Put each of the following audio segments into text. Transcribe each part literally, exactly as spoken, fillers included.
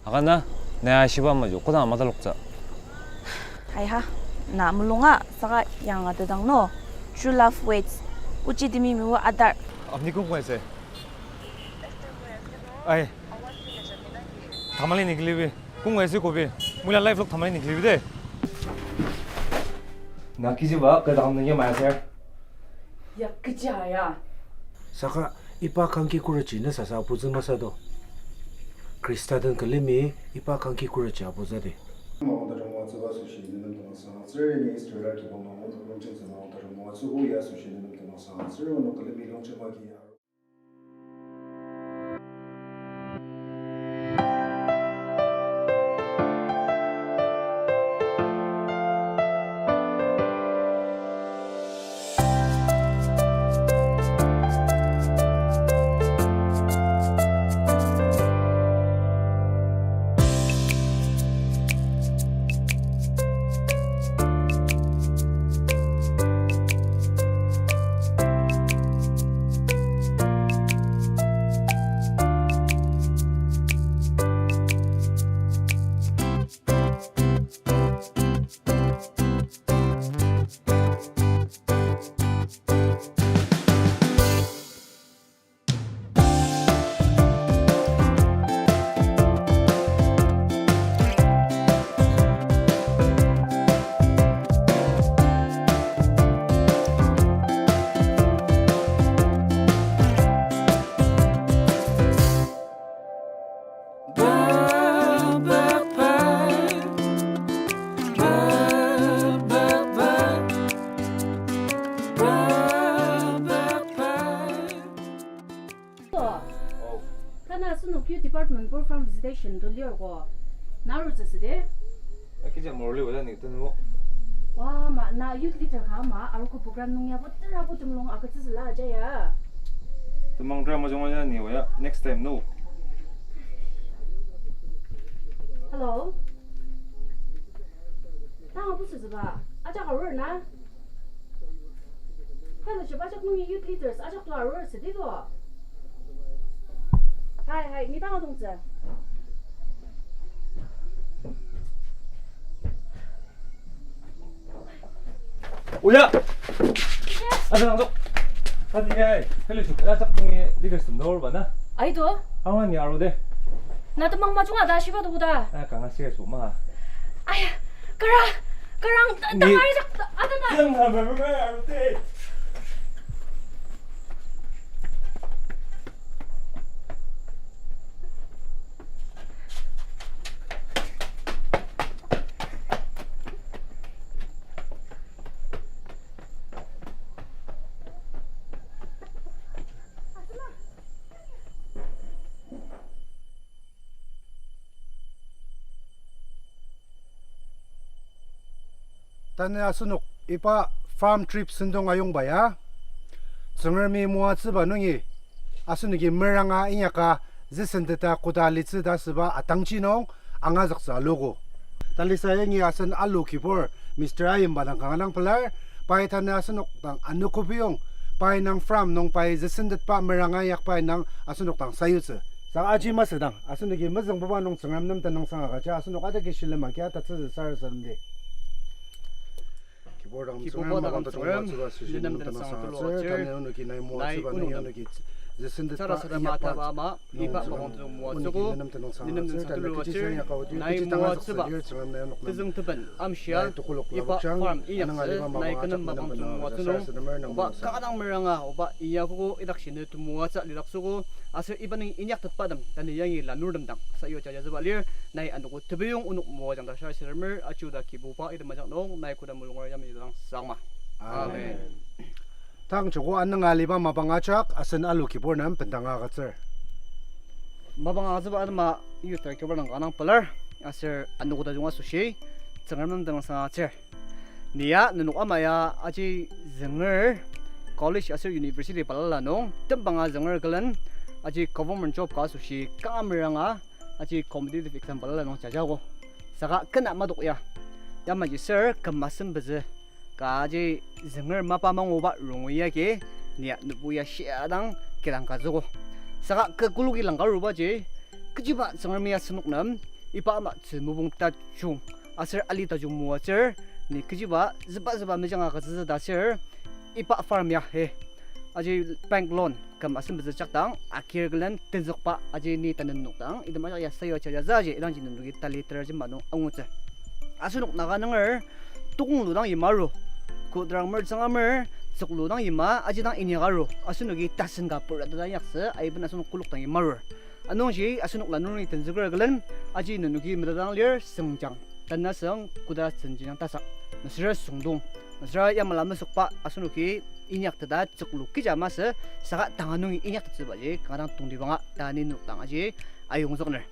Akana, na ashiba maji kodang ama taloktsü. Aiha, na mulunga saka yanga tedang no. True love waits. Ochi temi miwa adar. Apni kung kung ase? Ai. Tamali niklibi. Kung ase kobi. Mula life lok tamali niklibi de. Na kijiba kedang nungya maya ser. Ya, kecha ya. Saka iba kangki kurüchi na sasa aputsü masado. Khrista den külemi iba kangki kurüchi aputsü de. Mawang tajung moatsüba asoshi nenem tenüngsang atsür, ni Israel kibong nung onok longcheng sema mawang tajung moatsübo ya asoshi nenem tenüngsang atsür, onok külemi longchema ki aru. Tanü asenok youth department bor farm visitation to lir ko. Na arutsü süde? Akija morli wada ni tanu. Wa ma, na youth leader ka ma, arogo program nung yabo tera bo temulung agütsütsüla aja ya. Temang drama jong ya ni waya, next time no. Hello. Tanga busütsüba, ajak arur na? Fellowship ajak nungi youth leaders ajak to arur südi to. Hai, hai, ni tanga dongtsü. Oya! Ada nangzok. Tadi ya, fellowship ajak nungi leaders tem dor ba na? Ai to? Awa ni aru de. Na temang majung ada shiba to da. Ah, kanga serious ma. Aya, kara, karang, ta, ta, ni, ta, ta, ta, ta. Yang ha, ba, ba, ba, aru te. Tanü asenok iba farm trip sentong ayongba ya, Tsüngremi moatsüba nungi asenoki meranga inyaka züsenteta koda litsü ta asüba atangji nung angazüktsü aluogo. Talisa yangi asen alu kibur Mister Ayimba dang kanga dang pelar, pai tanü asenok dang anogo biyong, pai nung farm nung pai züsentetba meranga inyakba indang asenok dang sayutsü. Saka aji masü dang, asenoki mezüngbuba nung Tsüngrem nem tenüngsang agüja, asenok ajaki shilem agia tatsütsü sarasademdi. Kibur dang Tsüngrem, mapang tajung moatsüba asoshi nenem tenüngsang atsür, tanü onoki nai moatsüba nungi onoki züsenteta sarasadema inyakba taba ama, iba mapang tajung moatsüogo, nenem tenüngsang atsür, tanü kechi sanya kaoti, nai kechi tanga moatsüba, lir Tsüngrem nai onok nem tezüng teben amshia, nai tukulok iba labokjang, farm inyaktsü, anung aliba nai mapang ajak nenem tenüngsang atsür, oba sarasadem nem kanga dang meranga, oba inyakogo idakji ne temoatsü lidaktsüogo, aser iba nung inyaktetbatem, tanü yangi lanurtem dang, sayu jajatsüba lir, nai anogo tebiyong onok moajang ta sarasademer, aji oda Kibuba item ajak nung, nai koda mulunger yamai dang sangma. Amen. Tang joko anung aliba mapang ajak, asen alu kibur nem bendanga agütsür. Mapang agütsüba atema youth director dang kanga dang pelar, aser anogo tajung asoshi, Tsüngrem nem tenüngsang atsür. Ni ya nenok ama ya aji zünger college aser university balala nung tembanga zünger külen aji government job ka asoshi kanga meranga aji competitive exam balala nung jajago. Saka kena madok ya. Yamaji sür küm asempezü ka aji zünger mapa manguba rongi yagi ni ya nübu ya shia dang kidang ka zügo. Saka kü kuluki langka arubaji kechiba Tsüngremi asenok nem Iba ama tzü mopung tajung, aser ali tajung moatsür, ni kechiba züba züba mejanga agütsütsü ta aser, iba farm ya he. Aji bank loan küm asem pezü jakdang, akir külen tenzükba aji ni tanü nenok dang, item ajak ya sayu aja ya zaji, idangji nenoki tali teraji ma nung angutsü. Asenok Naga nunger, tukong lu dang yima aru, kodrang mer tsüng amer, tsüklu dang yima, aji dang inyaka aru, asenoki tasen ka pura teta inyaktsü, aiben asenok kolok dang yima arur. Anungji asenok la nungi tenzüker külen, aji nenoki metadang lir sengjang, tanasüng koda sengjang tasak, mesüra süngdong, mesüra yamala mesükba asenoki inyakteta tsüklu kecha masü, saka tanga nungi inyaktettsübaji kanga dang tongtibanga ta ni nenok dang aji ayongzükner.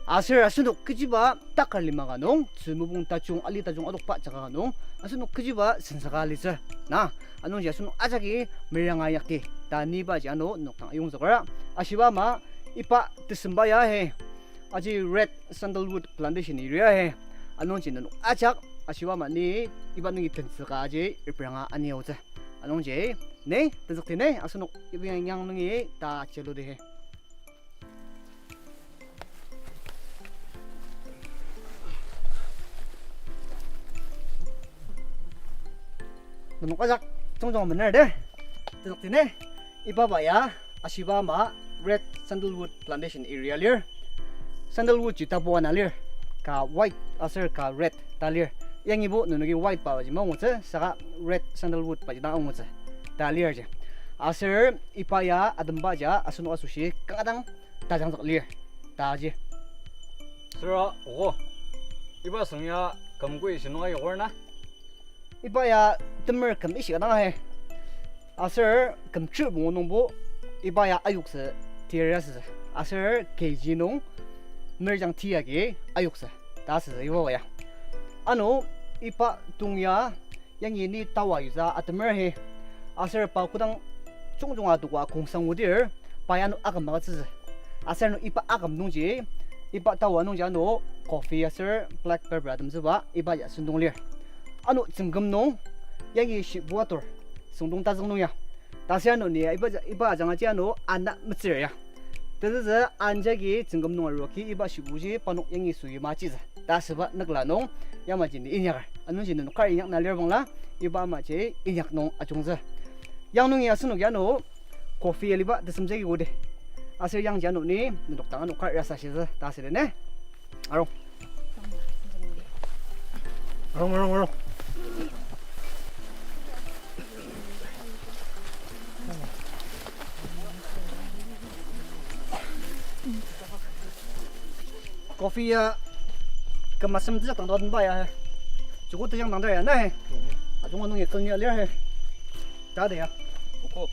Aser asenok kechiba takar lima ka nung, tzü mopung tajung, ali tajung adokba jaka ka nung, asenok kechiba sensaka litsü. Na, anungji asenok ajaki meranga inyakdi ta nibaji ano nenok dang ayongzüker. Ashiba ama, iba tesemba ya he, aji red sandalwood plantation area he. Anungji nenok ajak, ashiba ama ni, iba nungi tenzüka aji repranga aniotsü. Anungji, ne, tenzükti ne, asenok iba yang nungi ta chiludi he. Nenok ajak, jungjung mener de. Tenzükti ne, ibaba ya, ashiba ama, red sandalwood plantation area lir. Sandalwood ji tapu ana lir. Ka white aser ka red ta lir. Yangibo nenoki white baji mangutsü, saka red sandalwood baji dang angutsü ta lir ji. Aser iba ya ademba ja asenok asoshi kanga dang tajangzük lir ta ji. Süra, oko. Iba süng ya küm koi shinung ayoker na? Iba ya temer küm ishika dang ahe. Aser küm chir pungu nungbo iba ya ayoktsü tir asütsü. Aser K G nung merjang ti agi ayoktsü ta asütsü iba ya. Ano iba tong ya yangi ni tawa yutsü atemer ahe. Aser pa kodang jungjunga adoka kongsang odir, pa ya ano aküm agütsütsü. Aser ano iba aküm nungji, iba tawa nungji ano coffee aser black pepper atemtsüba iba ya sentong lir. Ano tsüngküm nung, yangi shibu ator, süngdong tazüng nung ya. Taser ano ni ya, iba, iba ajanga ji ano ana metsür ya. Tezüzü an jagi tsüngküm nung aruoki iba shibuji parnok yangi süyima jitsü. Ta asüba nükla nung, yamaji ni inyaker. Anungji nenok kar inyak na lir bangla, iba amaji inyak nung ajungtsü. Yang nungi asenok ya ano, coffee aliba tesem jagi odi. Aser yangji ano ni, nenok dang ano kar rasa shitsü, ta asüdi ne. Arung. Arung, arung, arung. Coffee ya, küm asem tejak dang doa tenba ya he. Joko tejang dang dar ya na he. Ajunga nungi külni alir he. Ta de ya. Oko,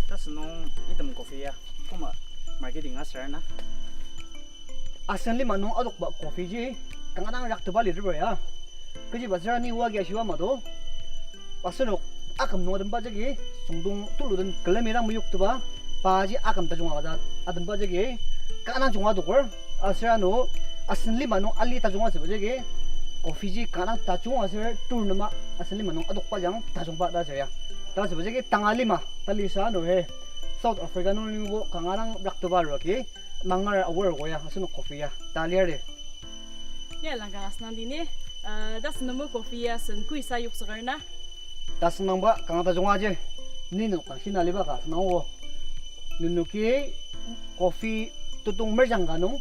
tasünung item coffee ya koma marketing asür na? Asen lima nung adokba coffee ji kanga dang raktepa litepa ya. Kechiba süra ni wagi ashiba ama do. Asenok aküm nung atemba jagi, süngdong tulu den külemi dang meyoktepa, paji aküm tajung agütsü atemba jagi, kanga junga adoker, aser ano, asen lima nung ali tajung asüba jagi, coffee ji kanga tajung aser turnema asen lima nung adokba jang tajungba ta asür ya. Ta asüba jagi tanga lima, talisa ano he, South Africa nung lingbo kanga dang raktepa aruoki, mangar aor ko ya, asenok coffee ya, ta lir de. Ya, langka asüngdang di ni, uh, tasünungbo coffee ya sen kuisa yoktsüker na? Tasünungba kanga tajung aji, ni nenok dang shina aliba ka asünung o. Nenoki coffee tudong merjang ka nung,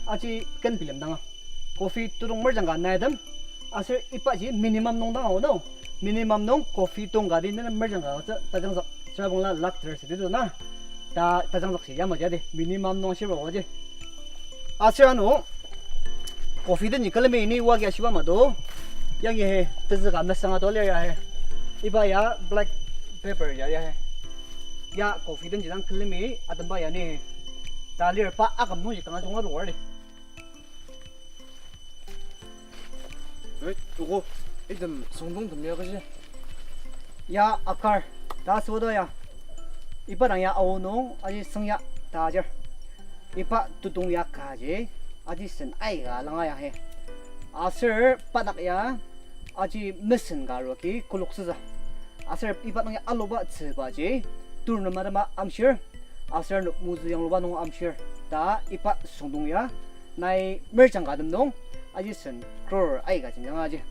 aji ken bilemdanga. Coffee tudong merjang ka nai dem, aser ibaji minimum nung dang o no. Minimum nung coffee tong ka di ne merjang ka tsü tajangzük, süra bangla lakh ter südi do na. Ta tajangzük shi yamaji di, minimum nung shiba oji. Aser ano, coffee den ji külemi ni wagi ashiba ama do. Yangi he, tezüka mesanga do lir ya he. Iba ya black pepper ya ya he. Ya coffee den ji dang külemi atemba ya ni. Ta lir pa aküm nungji kanga junga do wari. Eh, oko, item süngdong tem ya kaji? Ya akar, ta asüba do ya. Iba dang ya ao nung, aji süng ya, ta ajir. Iba tudong ya kaji, aji sen aika langa ya he. Aser pa dak ya, aji mesen ka aruoki kolok sütsü. Aser iba dang ya aluba tzübaji, turnema tema amshir. Aser ano mozü yangluba nung amshir. Ta iba süngdong ya, Nai merjang ka tem nung, aji sen crore aika jenjang aji.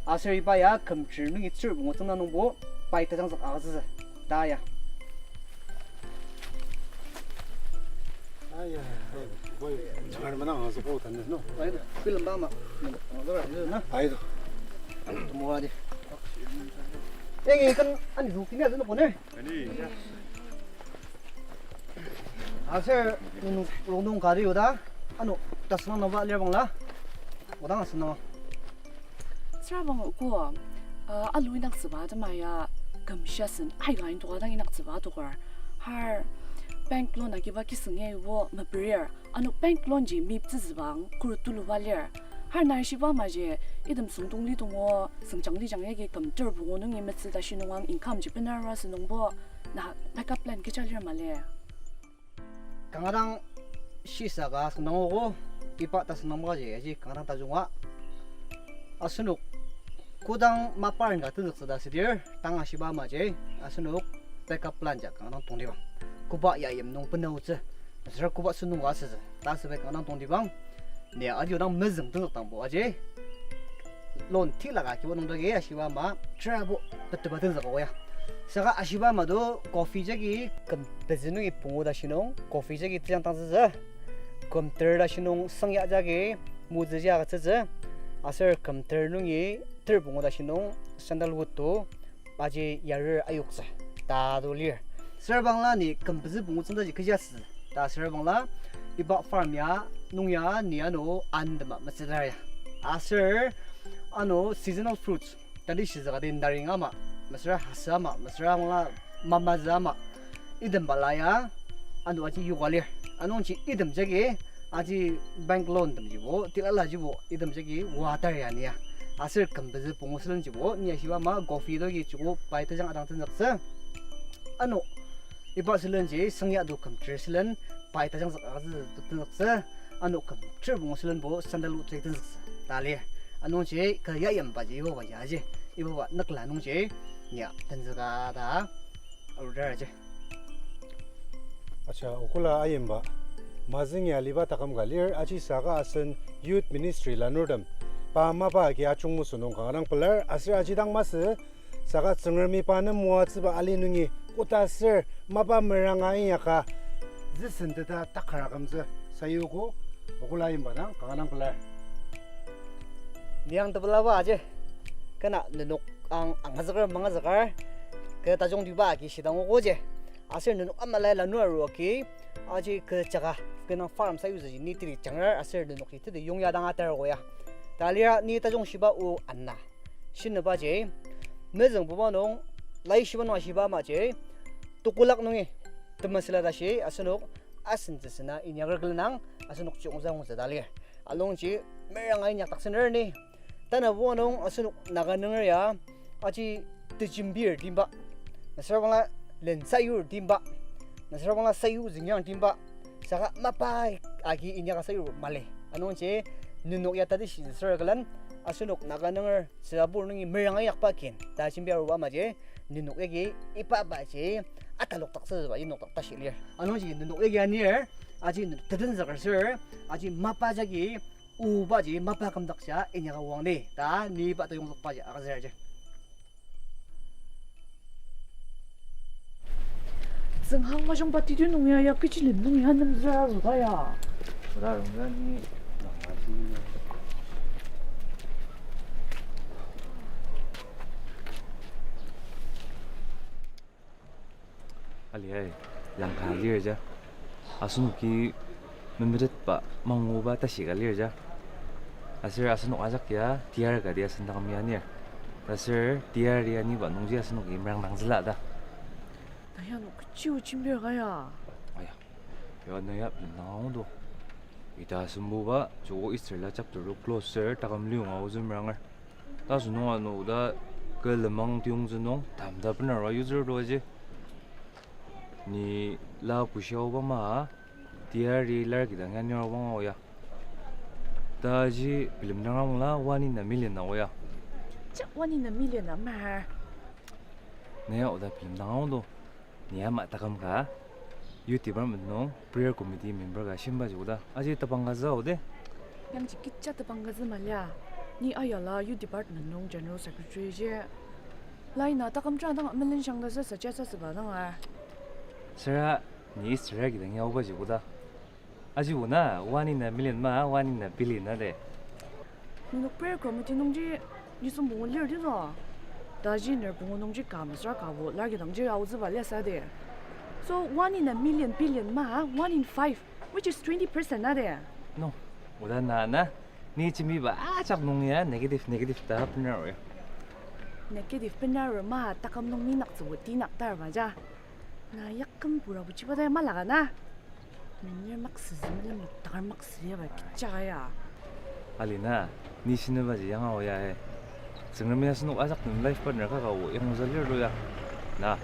Aser iba ya kümtsür nungi tsür pungu tsüngda nungbo, pai tajangzük agütsütsü. Ta ya. Aya, oi, jangar mana angazüko tanü, no? Ai, film ba ma. Angazüko tanü, na? Ai, do. Tumura di. Eng, eng, kan, ani zung kini adu nukone. Ani. Aser, nung, rong nung kari oda, ano, tasna naba lir bangla. Odang asena. Sürabang ko, uh, alu inyaktsüba atema ya, kümshi asen, aika indoka dang inyaktsüba adoker. Har bank loan agiba kisüng ya ibo meperir. Ano bank loan ji miptsütsübang kuru tuluba lir. Har nai shiba maji, item süngdong lidongo, süngjang lijang yagi küm ter pungu nungi metsü tashi nungang income ji benara sünungbo, na backup plan kecha lir mali. Kanga dang shisa ka sündangogo, iba ta sündangba ji, aji kanga dang tajunga. Asenok kodang maparen ka tenzüktsü ta südir, tanga shiba maji, asenok backup plan ja kanga dang tongtibang. Koba ya yim nung benaotsü, mesüra koba sünung ka asütsü, ta süba kanga dang tongtibang. Ni aji odang mezüng tenzükdangbo aji. Loan tila ka kibo nung dagi ashiba ama, tsürabo peteba tenzüka oya. Saka ashiba ama do coffee jagi küm pezü nungi pungu ta shinung, coffee jagi tejang tangtsütsü. Küm ter ta shinung sangya jagi mutsü jia agütsütsü. Aser küm ter nungi ter pungu ta shinung sandalwood to aji yarir ayoktsü ta do lir. Sürabangla ni küm pezü pungu tsüngda ji kechi asü ta sürabangla iba farm ya nung ya ni ano an tema metsüdar ya. Aser ano seasonal fruits, tali shizüka di naring ama, mesüra hasü ama, mesüra bangla mamazü ama, item bala ya, ano aji yoka lir. Anungji item jagi, aji bank loan temjibo, tilala jibo, item jagi water ya ni ya. Aser küm pezü pungu sülen jibo, ni ya shiba ama coffee dogi joko pai tajang adang tenzüktsü. Ano, iba sülenji sangya do küm ter sülen pai tajangzük agütsü tenzüktsü, ano küm ter pungu sülenbo sandalwood ji tenzüktsü ta lir. Anungji kü ya yimbaji ibabaji aji, ibaba nükla nungji, ni ya tenzüka ta arudar aji. Acha, okola ayimba. Mazüngi aliba taküm ka lir, aji saka asen Youth Ministry lanurtem. Pa mapa agi ajungmesü nung kanga dang pelar, aser aji dang masü, saka Tsüngremi pa nem moatsüba ali nungi koda aser mapa meranga inyaka züsenteta takar akümtsü sayuogo, okola ayimba dang kanga dang pelar. Ni ang tepelaba aji, kena nenok ang angazüker mangazüker, kü tajungtiba agi shidangogoji. Aser nenok amalai lanur aru agi, aji kü jaka, kü nang farm sayutsüji ni tili jangrar aser nenokji teti yongya dang atar oya. Ta lir ni tajung shiba o ana. Shinübaji, mezüngbuba nung, laishiba nung ashiba amaji, tekolak nungi, temesüla tashi, asenok, asen tsüsena inyaker külenang, asenok chiyongza nguzü ta lir. Anungji, meranga inyakdaktsüner ni, tanabuba nung, asenok Naga nunger ya, aji tejembir timba, mesüra bangla len sayur timba, mesüra bangla sayu zingyang timba, saka mapa agi inyaka sayur mali. Anungji nenok ya tatishi süra külen, asenok Naga nunger tsürabur nungi meranga inyakba kin ta jembi aruba amaji, nenok yagi iba baji atalokdaktsüba inokdak tashi lir. Anungji nenok yagi anir, aji nenok tetenzüker sür, aji mapa jagi obaji mapa kümdakja inyaka wangdi ta ni iba tayongzükbaji agütsür aji. Tsünghang majungba titi nung ya, ya kechi len nung ya nemzüra züba ya. Oda rongya ni nangya shi ya. Ali ai, langka lir ja. Asenoki memetetba manguba tashi ka lir ja. Aser asenok ajak ya tiyar ka dia sendang mia nir. Taser tiyar ya niba nungji asenoki merang nangzüla ta. Naya nok kechi o jembir ka ya. Aya, ya naya bilemdang aondo. Ita asembuba, joko Easter la chapter to close ser, taküm liong aozü meranger. Ta asenok ano oda kü lenmang tiyongtsü nung, tamta benarua yutsür to aji. Ni la pushia oba ma, tiyari lar kidang ya nir wang aoya. Ta aji bilemdang aola one in a million aoya. Ja one in a million a mahar. Naya oda bilemdang aondo. Ni ama taküm ka? Youth Department nung Prayer Committee member ka shimbaji oda. Aji tebang kazü aote? Yangji kecha tebang kazü malia. Ni ayala Youth Department nung General Secretary ji. Lai na taküm jadang melen shang ta sü suggest asüba dang a. Süra ni süra kidang ya obaji oda. Aji ona, one in a million ma, one in a billion na de. Nenok prayer committee nungji nisung pungu lir di no. Taji ner pungu nungji ka mesüra ka bo lar kidangji aotsüba liasü de. So, one in a million, billion ma, one in five, which is twenty percent na de. No, oda na na, ni jembiba ajak nung ya negative, negative ta bener ya. Negative bener ma, taküm nung ni naktsübo ti naktarba ja. Na yaküm pura buchiba ta ya malaka na. Menir maksüzü, melen noktakar maksü yaba kecha ya. Alina, ni shinübaji yanga oya e. Tsüngremi asenok ajak nem life partner kaka o yanglutsü lir to ya. Na.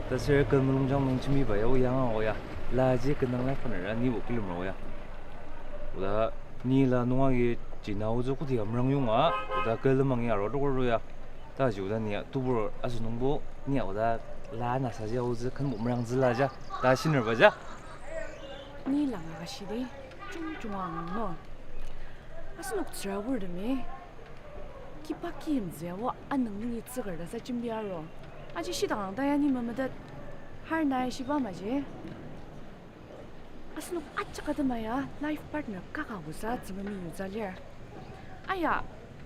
Taser kü mulungjang nung jembiba ya o yanga oya. Laji kü nung life partner a nibo bilemer oya. Oda ni la nung agi jina otsü koti ka merang yonga, oda kü lemang ya aro tokor to ya. Taji oda ni ya tebur asünungbo, ni ya oda la na saji aotsü kenbo merangtsüla ja, ta shinerba ja. Ni langa ka shidi, jungjunga angang no. Asenok tsüraburtemi kiba kiyimtsü ya o anüng nungi tsüker ta sa jembi aro. Aji shidang ang ta ya ni memetet, har na ya shiba maji. Asenok ajak atema ya life partner kaka osa Tsüngremi yutsü lir. Aya,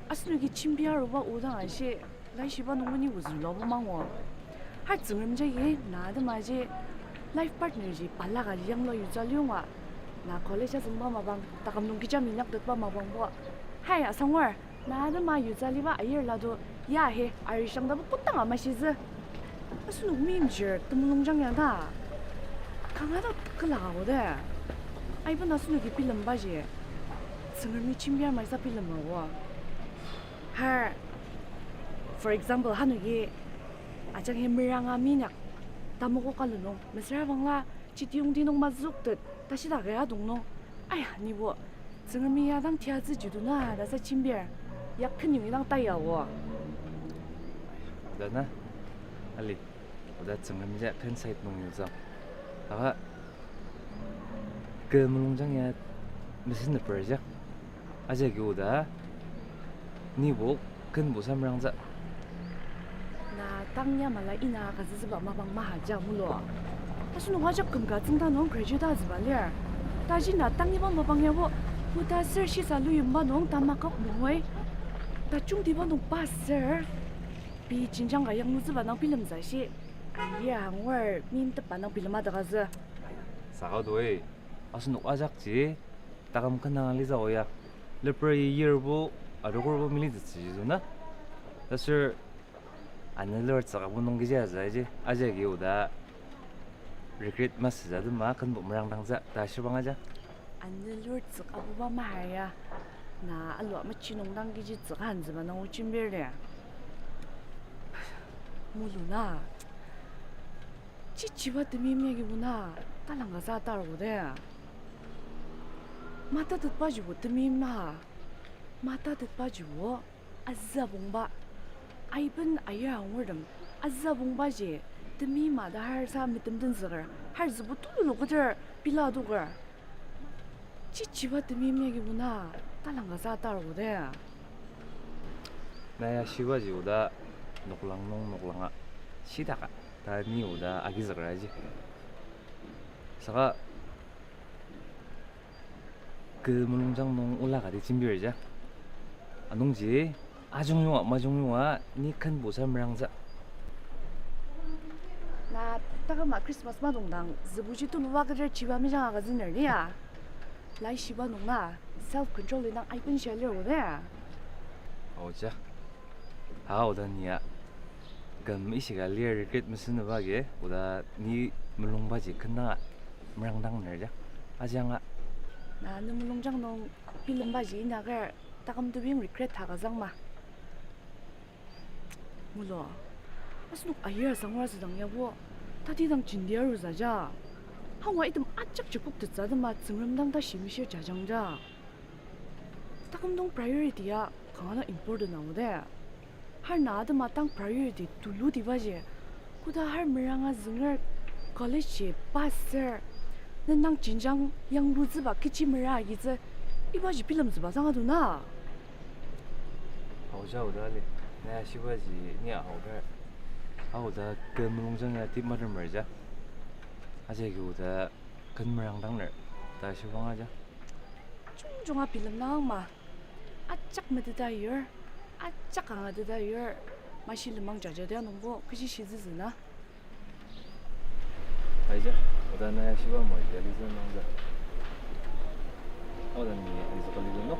asenoki jembi aruba odang ashi, laishiba nungbo ni ozüluba mangu. Har Tsüngrem jagi na atemaji life partner ji balaka yanglua yutsü liyonga. Na college azüngba mapang, taküm nung kecha minyaktetba mapangbo. Hai, asangur. Na atema yutsü liba ayir lado, ya he, arishang dabo kodanga mashitsü. Asenok meimchir temulungjang ya ta. Kanga ta külaka oda. Aiben asenoki bilembaji. Tsüngremi jembi amaisa bilema o. Har, for example, hanoki ajang he meranga minyak, tamoko kalu nung, mesüra bangla, chitiyongti nung mazüktet, tashi ta kaya dong nung. Aya, nibo, Tsüngremi ya dang tiatsü jiduna ta sa jembir, ya kenyongi dang taya o. Oda na, ali, oda Tsüngrem ja ken side nung yutsü. Aka, kü mulungjang ya mesen neper ja. Ajaki oda, nibo kenbo sa merangtsü. Na tang ya mala ina kazüzüba mapang maha ja mulo. Asenok ajak küm ka tsüngda nung graduate azüba lir. Taji na tang iba mapang yabo, koda ser shisa luyimba nung tamakok nungoi. Tajungtiba nung pa ser, pei jenjang ka yanglutsüba nung bilemtsü shi. Ayi angur meimtepba nung bilema daka zü. Saka doi, asenok ajakji, taküm kanga litsü o ya. Lepra yirbo, arokorbo militsütsü ji zona. Taser, anelor tsüka bu nung kechi azü ji, ajaki oda regret masütsü atema kenbo merangdangtsü ta shibang aja. Anelor tsüka buba mahaya, na alua machi nung dang kechi tsüka anzüba nung o jembir de. Mulu na. Chichiba temeim yagi muna, talangka sa tarogo de. Matatetba jibo temeim na. Matatetba jibo azübongba. Aiben ayir angurtem azübongba ji temeim ta har sa metemtenzüker, har zübo tululu keter pela adoker. Chichiba temeim yagi muna, talangka sa tarogo de. Na ya shibaji oda noklang nung noklanga shidaka ta ni oda agizüker aji. Saka kü mulungjang nung ola kati jembir ja. Anungji ajungyonga majungyonga ni kenbo sa merangtsü. Na taküma Christmas madongdang zübuji tuluba keter chiba mejang agüzüner lia. Laishiba nung na self control indang aiben shia lir o de. Aoja. Ha oda ni ya küm ishika lir regret mesünüba agi oda ni mulungbaji kena merangdangner ja. Ajanga. Na ne mulungjang nung bilembaji inaker taküm tebiyong regret ta kazang ma. Mulu, asenok ayir asangura asüdang yabo, tatidang jenti arutsü ja. Hangwa item ajak jikoktettsü atema Tsüngrem dang tashi mishir jajang ja. Taküm nung priority ya kanga dang important nung de. Har na atema tang priority tulutibaji, koda har meranga zünger College ji pass ser, ne nang jenjang yanglutsüba kechi mera agitsü, ibaji bilemtsüba zanga do na. Aoja oda li, na shibaji ni aoda. Aoda kü mulungjang ya tip maremer ja. Aji ki oda ken merang dangner, ta shibang aja. Jungjunga bilem nang ma. Ajak meteta yur, ajak angateta yur, mashi lenmang jaja dia nungbo, kechi shizüzü na. Aija, oda na ya shiba mo ya lizü nangza. Oda ni lizü ka lizü no.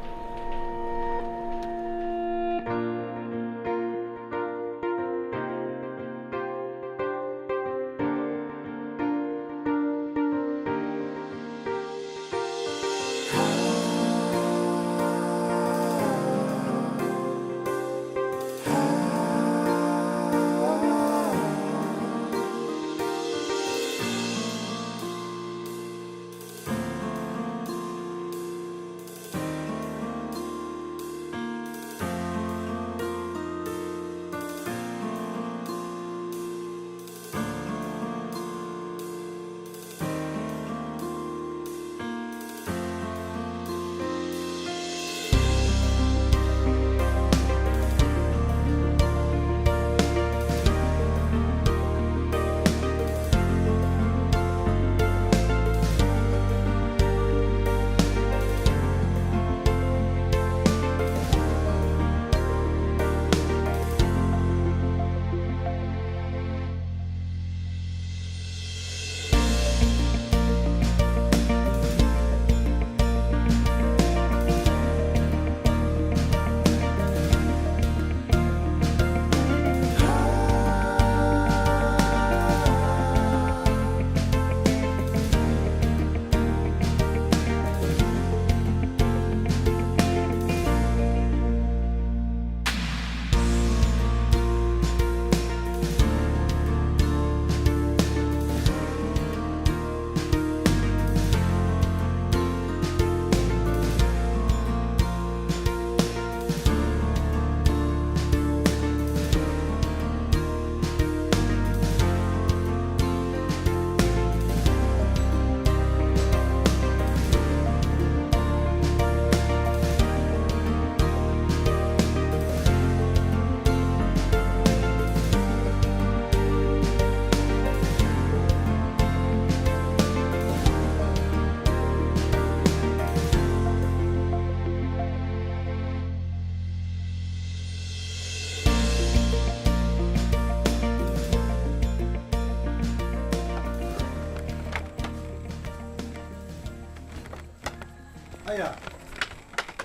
Aya,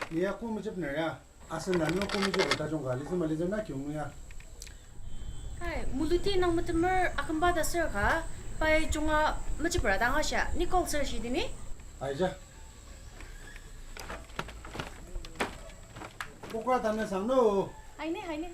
ni ya ko mejep ner ya? Asen lanur ko mejep tajung ka, lizü ma lizü na kiung ya? Ai, Muluti nang metemer akümba ta sür ka, pai junga mejepra dang asha, ni call sür shi dini? Aija. Kokra tanü sang no. Aini, aini.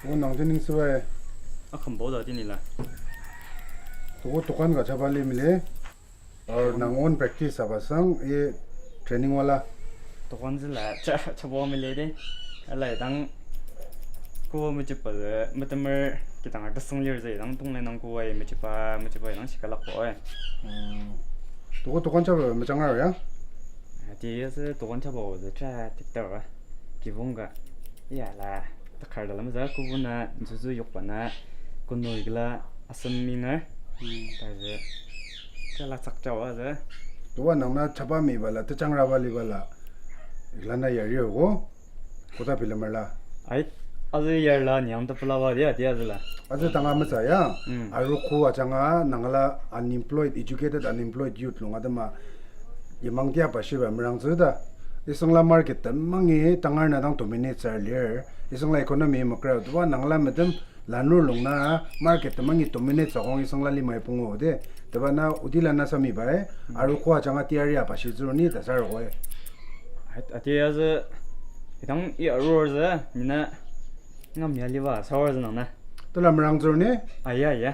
O nang tening sübai. Akümbo da tini la. Toko tokan ka chaba limile. Or nang own practice abasang, i training wala. Tokan zila cha, chabo mele de. Alai dang ko mejipa de, metemer kidang artasang lir zai dang tongle nang ko ai mejipa, mejipa dang shikalak ko ai. Hmm. Toko tokan chaba mejang ar ya? Ati ya se tokan chaba o de cha tiktar ba. Kibong ka. Ya la. Takar dalam za kubuna zuzu yokbana kunu igla asem minar. Hmm. Taze kala tsakjawa ze. Tuwa nangna chaba mi bala, techang raba li bala. Igla na yari ogo. Koda bilemer la. Ai, aze yar la niang tepela ba dia, dia zela. Aze tanga metsü ya. Hmm. Arogo ajanga nangla unemployed, educated unemployed youth lung atema yimang tia ba shiba merang zeda. Isangla market temangi tangar na dang dominate sar lir. Isangla economy makra tuwa nangla medem lanur lung na market temangi dominate sakong isangla limai pungu de. Teba na odila na samiba, eh? Hmm. Aru koa janga teyari apashi tsüruni ta sar ko, eh? At-, ati ya zü, idang i arur zü, mina ngam ya liba sawar zü nang na. Tula merang tsüruni? Aya, aya.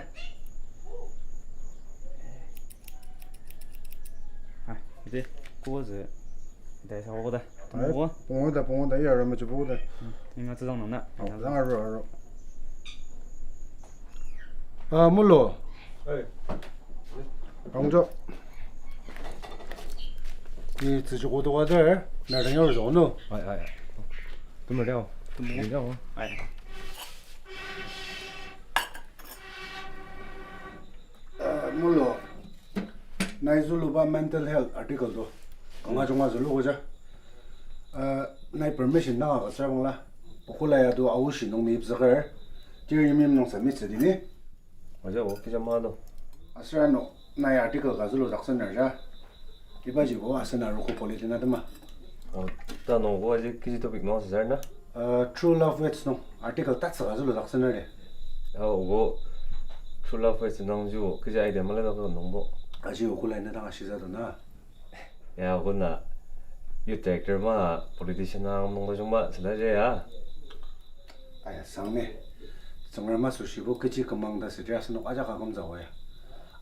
Ah, ati, ko zü, ati sawar ko da. Ai, pungu da, pungu da, iya rama ji pungu da. Hmm, inga tsüdang nang na. Oh, dang aru, aru. Ah, Mulu. Ai. Angjo. Ni tsüji kodoka der, na dang yaro zonu. Ai, ai, ai. Temer liao. Temer liao. Ai. Ah, Mulu. Nai züluba mental health article to. Kanga junga zülu koja. Uh, nai permission dang agütsüra bangla. Okolai ado aoshi nung meyipzüker. Tiri yimyim nung submit südi ni. Aja o, kija ma do. Aser ano nai article ka zülu daksener ja. Ibaji bo asen arogo bulletin atema. O, ta nung bo aji kiji topic nung asüzar na? Uh, True Love Waits nung article tatsüka zülu daksener de. Ya, obo True Love Waits nung ju kija idea mali dak nungbo. Aji okolai na dang ashiza do na. Ya, obo na youth director ma politician na nung tajung ma süla je ya. Aya, sang ne. Tsüngrem asoshibo kechi kümang ta südi asenok ajak akümtsü o ya.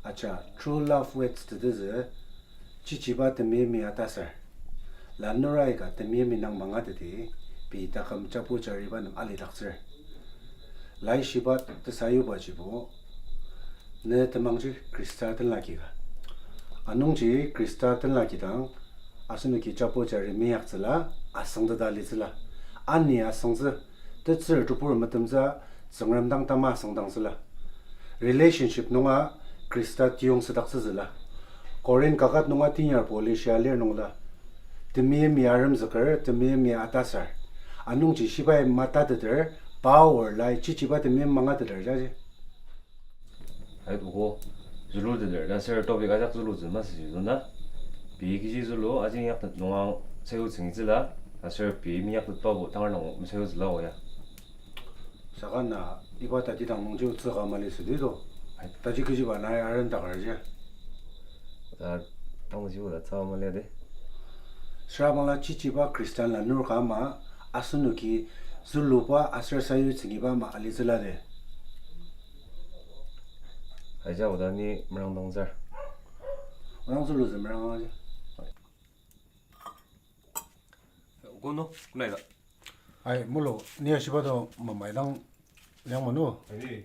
Acha, True Love Waits tetezü, chichiba temeimi atasar. Lanur aika temeimi nang mangateti, pei taküm chapu jariba nem alidaktsür. Laishiba tesayubajibo, ne temangji Khrista tenlaki ka. Anungji Khrista tenlaki dang, asenoki chapu jari meyaktsüla, asüngteta litsüla. Ani asüngtsü, tetsür tebur metemtsü, Tsüngrem dang tama asüngdangtsüla. Relationship nunga Khrista tiyong südaktsütsüla. Korin kaket nunga tenyar Paul-i shia lir nungla. Temeimi aremzüker, temeimi atasar. Anungji shibai matateter, power lai chichiba temeim mangateter jaji. Ait obo, züluteter, ta aser topic ajak zülutsü masüji züna. Pei kechi zülu, aji inyaktet nunga sayutsü ngitsüla, aser pei minyaktetbabo tangar nung mesayutsüla o ya. Saka na iba tatidang nungji otsü ka mali südi to. Ai. Taji kechiba nai arendaker ji. Ta tangji oda tsüka mali ade. Süra bangla chichiba Khristan lanur ka ama asenoki züluba aser sayutsü ngiba ama alitsüla de. Aija oda ni merangdangtsür. Merang zülutsü merang aji. Kono, kunaida. Ai, Mulu, ni ashiba do mamai dang liang manu. Ai.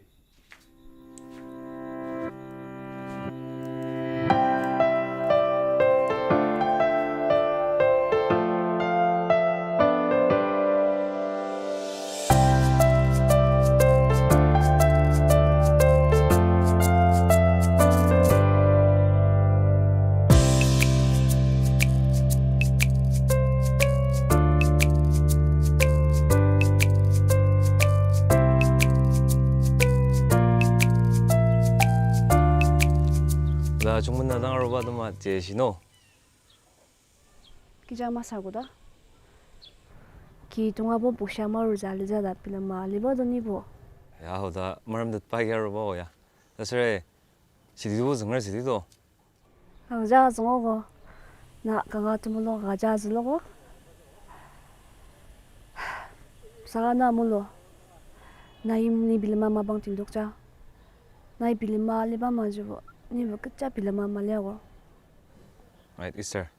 La chungmena dang aruba tema je shino. Kija masü koda. Ki tongabo bushia marutsü alitsü ta bilema aliba do nibo. Ya, oda meremtetba ya aruba o ya. Tasüre, shidi do zünger shidi do. Ang ja züngogo. Na kanga temulung kanga ja zülogo. Saka na Mulu. Na yim ni bilema mapang tindokja. Nai bilema aliba majibo, nibo kecha bilema maliago. Right, Esther.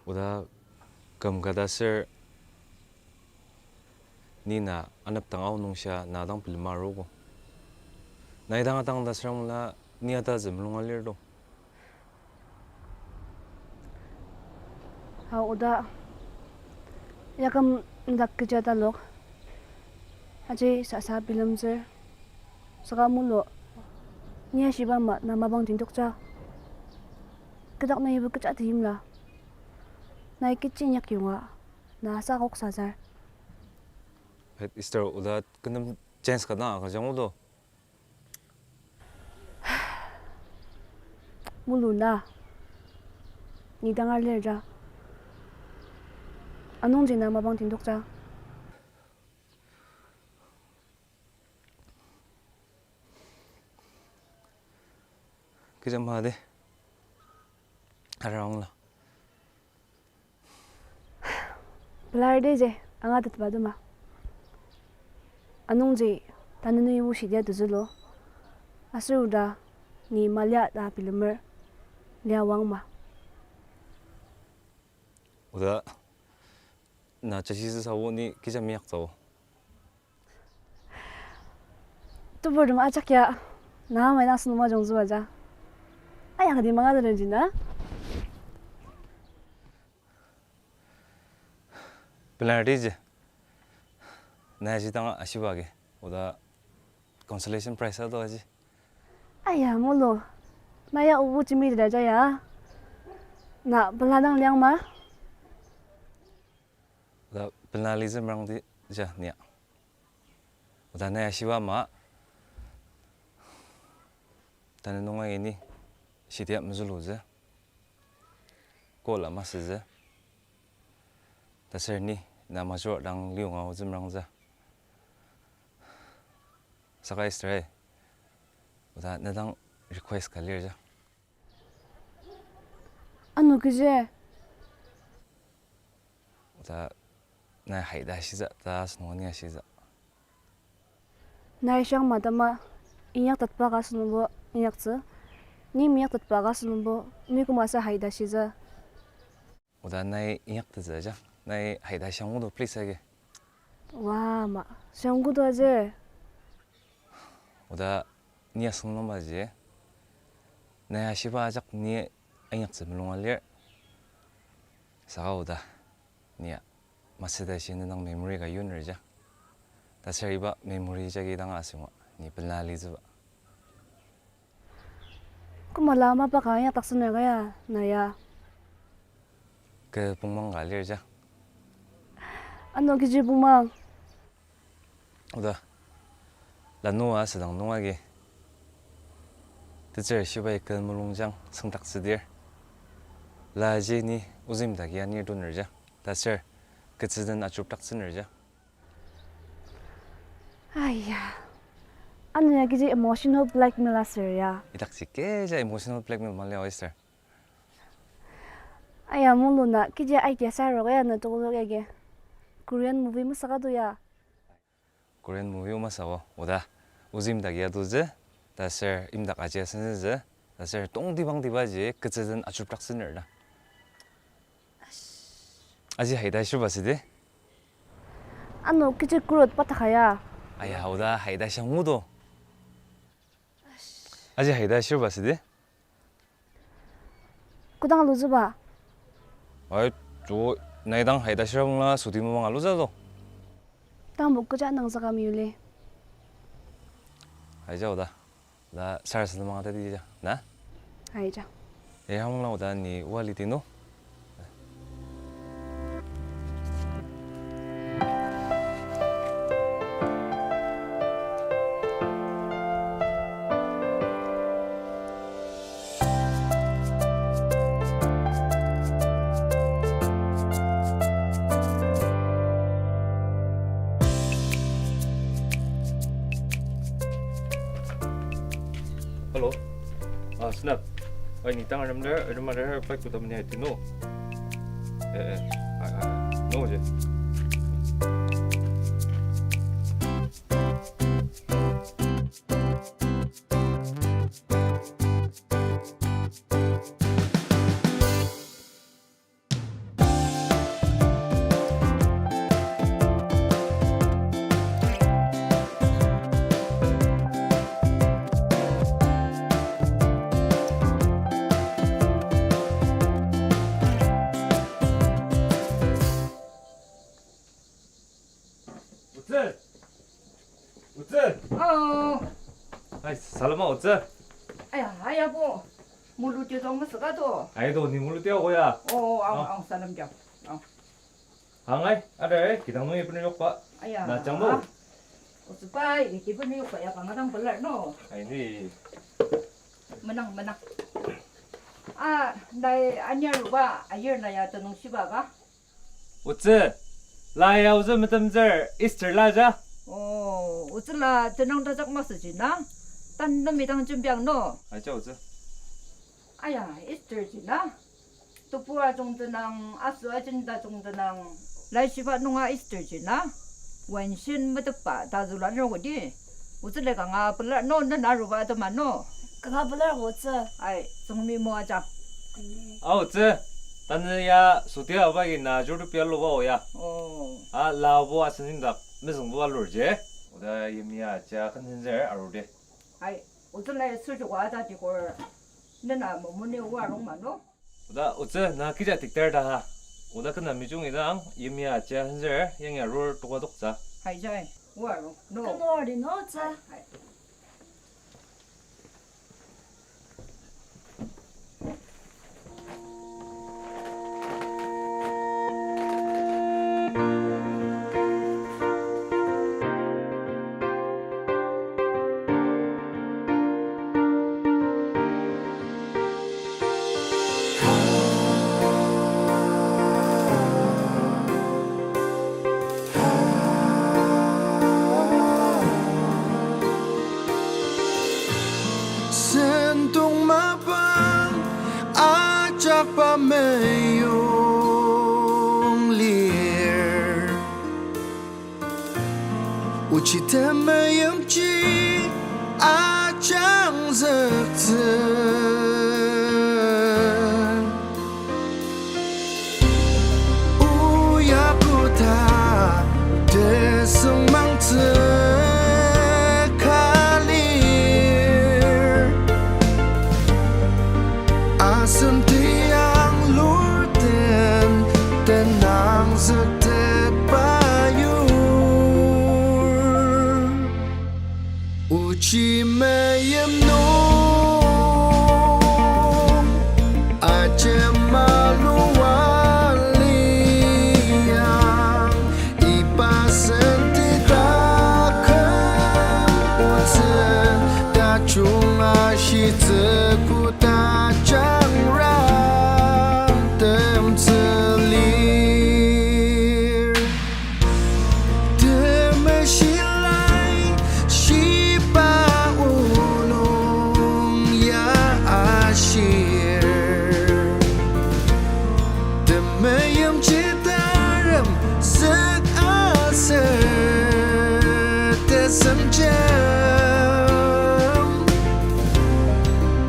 Oda küm ka ta ser ni na anepdang aonung shia na dang bilema arogo. Nai dang atang ta ser mula ni ata zem lunga lir do. Ao oda, yaküm ndak kecha talok, aji sasa bilemtsür, saka Mulu, ni ashiba ama na mapang tindokja. Kedak na ibo kecha tiyimla. Nai kechi inyak yonga, na sa kok sazar. Head Esther oda kenem chance ka na ka jang odo. Mulu na. Ni dangar lir ja. Anungji na mapang tindokja. Kecha made. Arangla. Pelar dije, angatetba dema. Anungji, tanü nungi oshi dia tezülo. Aser oda, ni malia ta bilemer, lia wangma. Oda, na chashitsü sabo ni kecha meyaktsüo. Tebur tem ajak ya, na mai dang asenok majungtsüba ja. Aya kati manga telenji na. Pelar dije. Na aji dang ashiba agi. Oda consolation prize ado aji. Aya, mulu. Na ya obu jimidira ja ya. Na pela dang liang ma. Oda pela litsü merangdi ja nia. Oda na ya shiba ma. Tanü nung agi ni shitia mezülutsü. Call a masütsü. Taser ni na major dang liunga otsü merangtsü. Saka Esther, oda na dang request ka lir ja. Ano kechi? Oda nai haida shitsü ta asenok ni ashitsü. Nai shiang matama inyaktetba ka asenobo inyaktsü. Ni minyaktetba ka asenobo ni koma sa haida shitsü. Oda nai inyaktettsü ja. Nai haida shiang odo please agi. Wa ma, shiang odo aji. Oda ni asüng nungba ji. Nai ashiba ajak ni inyaktsü mulunga lir. Saka oda ni masü ta shi ne dang memory ka yuner ja. Taser iba memory jagi dang asünga ni pela litsüba. Koma la mapa ka inyaktaksüner ka ya, na ya. Kü pungmang ka lir ja. Ano kechi pungmang? Oda, lanua asüdang nung agi. Tetsür shibai kü mulungjang süngdaktsüdir. La aji ni ozü imdaki anir toner ja. Taser, ketsü den achupdaktsüner ja. Aya. Ano ya kechi emotional blackmail aser ya. Idakji kecha emotional blackmail mali Esther. Aya, mulu na kechi idea sarok ya na tokolok yagi. Korean movie masaka to ya. Korean movie masao, oda. Ozü imdak ya totsü, taser imdak aji asentsü, taser tongtibang tiba ji ketsü den achupdaktsüner da. Aji haida shirba sidi? Ano kechi kurot pataka ya. Aya, oda haida shiang odo. Aji haida shirba sidi? Kodang alutsüba? Ai, jo, nai dang haida shirabangla sudi mabang alutsü do. Tangbo kecha nang saka meyuli. Aija oda. Da sarasademang atadi ja, na? Aija. E, hamangla oda ni wali tinu. Hello. Ah, Snap. Ai, ni tang arem der, arem der, flight ko tamani ai tinu. Eh, eh. Ai, ai. No je. Otsü! Otsü! Oh. Ai, salama otsü. Aya, aya bo. Mulu tio dong masaka to. Ai do, ni mulu tio ko ya. Oh, ang, ah, ang salam jam. Ang. Hangai, ada eh, kidang nungi penu yokpa. Aya. Na jang do. Otsü pai, iki penu yokpa ya kanga dang pelar no. Ai ni. Menang, menang. Ah, nai anyar ruba, ayir na ya tenung shiba ka? Otsü, la ya otsü metemtsür Easter la ja. Oh, otsü la tenang tajak masüji na. Tan na midang jembiang no. Aja otsü. Aya, Easter ji na. Tebur ajungtsü nung, aser agenda jungtsü nung, laishiba nunga Easter ji na, wenshin metetba ta züla lir odi. Otsü le kanga pelar no, nena aruba atema no. Kanga pelar otsü. Ai, Tsüngremi moaja. Amen. Aotsü, tanü ya Sotia aba agi na jurdu pia luba oya. Oh. A, labo asen indak mezüngbuba lurji. Oda yimya aja ken senser arudi. Ai, otsü le sürjoko ata tikor nena momoni oa rong ma no. Oda, otsü, na kija tikter ta ha. Oda kena mijung idang, yimya aja senser, yangi arur toka toktsü. Hai jai, oa rong, no. Kenu ardi no, otsü. Hai, hai. Sentong mapang ajakba meyong lir. Ochi temeimji ajangzüktsü. Oya koda tesüngmangtsü ka lir. Asen tiang lurten tenangzüktetba yur. Ochi meim nung ajema lua liang, iba senti taküm otsü tajung ashitsü koda jangra temtsü lir. Temeshilai shiba olung ya ashir. Temeimji tarem zük aser tesüngjem.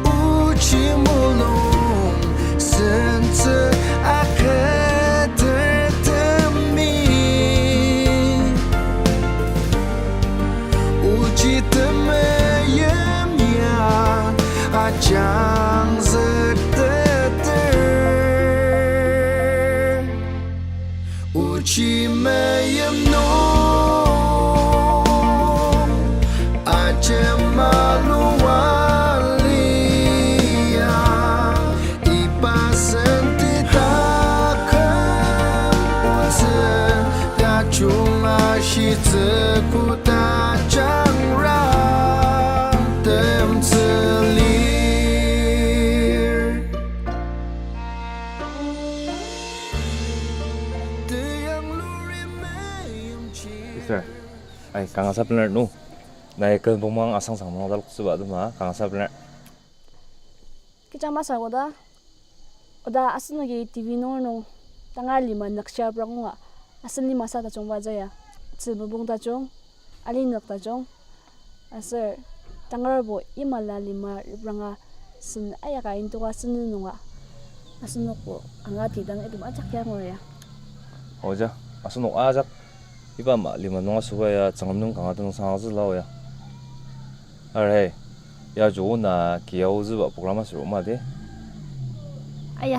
Ochi mulung sentsü aketertemi. Ochi temeim ya ajangzükteter. Ochi meim nung ajema lua liang, iba senti taküm otsü tajung ashitsü koda jangra temtsü lir. Sister, ai, kangasa pelar no. Nai ken bumang asangsang nung dalok süba atema kangasa pelar. Kecha masü koda, oda asenoki T V nunger nung tangar lima nükshia prangunga, asen lima sa tajungba jaya, tzü mopung tajung, ali nük tajung, aser tangarbo imala lima repranga sen ayaka intoka sünü nunga, asenokbo kanga tidang item ajak ya angur ya. Oja, asenok ajak iba ama lima nung asüba ya Tsüngrem nung kanga tenüngsang agütsüla o ya. Are, ya jo na kiya ozüba program asür oma de. Aya,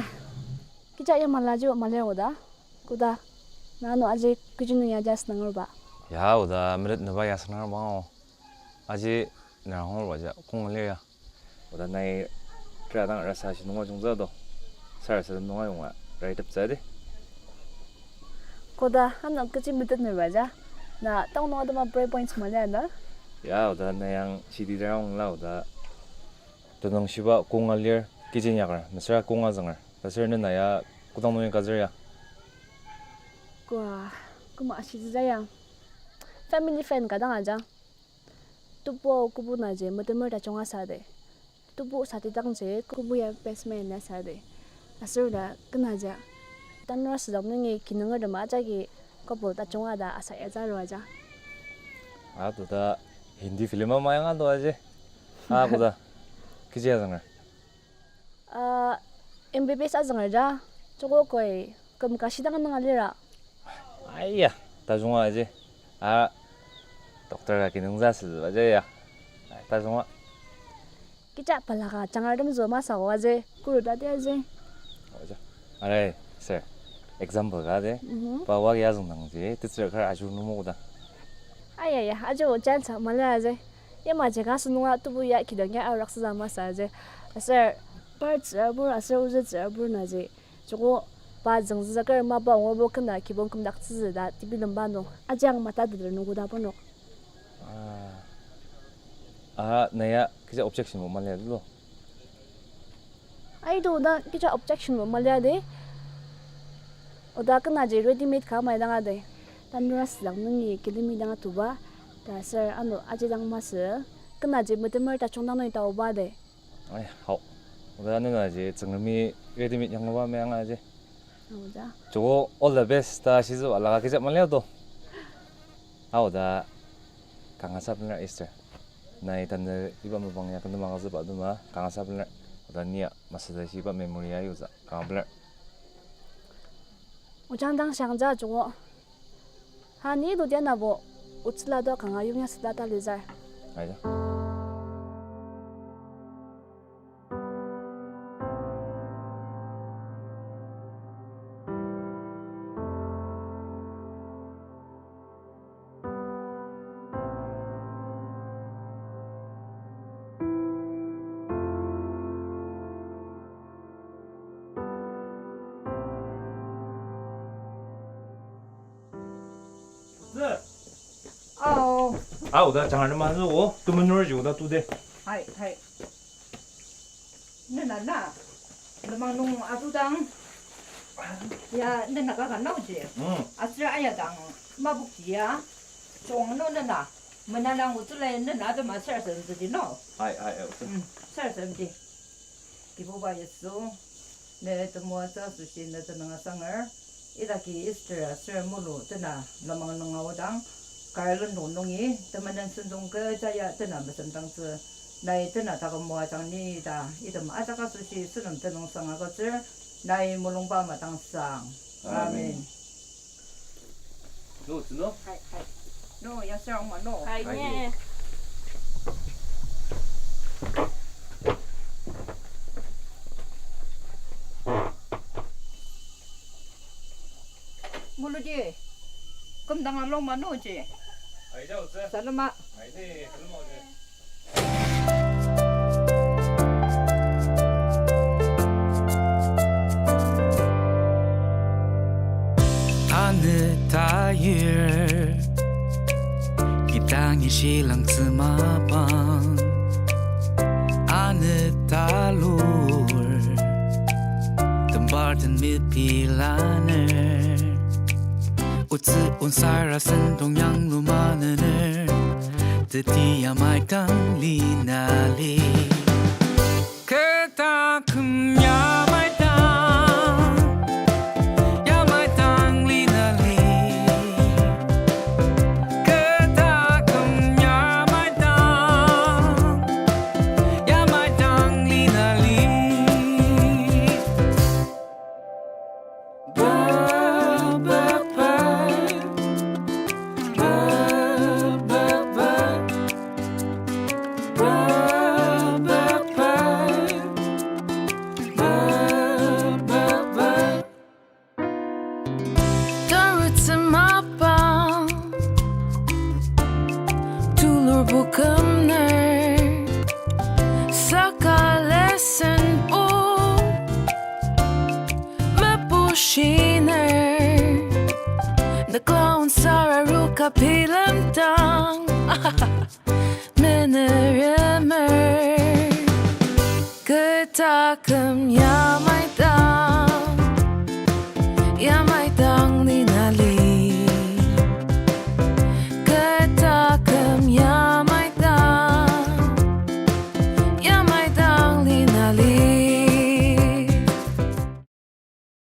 kecha ya malajiba malir koda, koda, na ano aji kechi nung ya jazz nungerba. Ya, oda metet neba ya süngerba o. Aji nerang hongba ja kong lir ya. Oda nai tera dang rasa shi nunga jungtsü do. Sarasadem nunga yonga rai teptsü de. Koda ano kechi metet neba ja. Na tang nunga tema prayer points mali ana. Ya, oda na yang shidi tera ongla oda. Tenüngshiba konga lir, kechi inyaker, mesüra konga zünger. Tasür nena ya kodang nungi kazür ya. Koa, koma ashitsü ja ya. Family friend ka dang aja. Tebu kübok naji metemer tajung asa de. Tebu sati dangji, kobo ya best man na sa de. Aser oda kena ja. Tanur asüdang nungi kinungertem ajaki couple tajunga ta asa ya zaro aja. Ato ta Hindi film ama yanga to aji. A koda. Kechi azünger? Ah, M B B S azünger ja. Joko koi küm ka shidang nung alira. Aiya, tajunga aji. A, doctor ka kinungza süzüba aji ya. Ai, tajunga. Kecha balaka jangar tem zü masü aji. Kuru ta de aji. Aja. Arai, sir. Example ka de. Mhm. Pa wagi azüngdangji, tetsür kar ajur numo koda. Aiya, ya, aji o chance mali aji. Yamaji ka sünunga tebu ya kidang ya arak süza masü aji. Aser, par tsürabur, aser ozü tsürabur naji. Joko pa züngzüker mapa angubo kena kibong kümdaktsütsü ta tebilemba nung. Ajang mata teter nung koda parnok. Ah. Ah, na ya kecha objection bo mali ado. Ai do na kecha objection bo mali ade. Oda kena ji ready made ka mai dang ade. Tanur asüdang nungi kilemi dang atuba. Ta sir ano aji dang masü. Kena ji metemer tajung dang nungi taoba de. Ai, hao. Oda nena ji Tsüngremi ready made yangluba meang aji. Oda. Joko all the best ta shizüba laka kecha mali ado. Aoda kanga sa pelar Esther. Nai tanü iba mapang ya kena maka züba dema kanga sa pelar. Oda ni ya masü ta shi iba memory ya yuza kanga pelar. Ojang dang shang ja joko. Ha ni do dia na bo, otsüla do kanga yong ya süda ta lizar. Aida. Tsü. Ao. Ao, da jangar nema zü o, temenur ji o da tu de. Hai, hai. Nena na, lemang nung atudang. Ya, nena kaka nao ji. Hmm. Aser aya dang, mabuk ji ya. Chong no nena, menalang otsüla nena atema ser sen zü ji no. Hai, hai, hai, otsü. Hmm, ser sen ji. Kibuba Yisu, ne temoatsü asoshi ne tenüng asanger, idaki Esther aser mulu tena lemang nung aodang, kar lendong nungi temenen sentong kecha ya tena mesemdangtsü, nai tena taküm moajang ni ta, item ajak asoshi senem tenüngsang agütsür, nai mulungba madangsang. Amen. Amen. No, tsü no? Hai, hai. No, ya sir, ma no. Hai, nye. Muludi, kümdang along ma no ji. Hai, jao, tsü. Salama. Hai, tsü, salama, tsü. Anü tayir, kidangi shilangtsü mapang. Anü talur, tembarten mipilaner. Otsü onsara sentong yanglu manener, teti yamai dang lina li. Kü taküm yamai dang, yamai dang lina li. Kü taküm yamai dang, yamai dang lina li. Tarutsü mapang, tulur bukümner, saka lesson o, mepushiner, the clown sararuka pilemdang. Meneremer, kü taküm yamai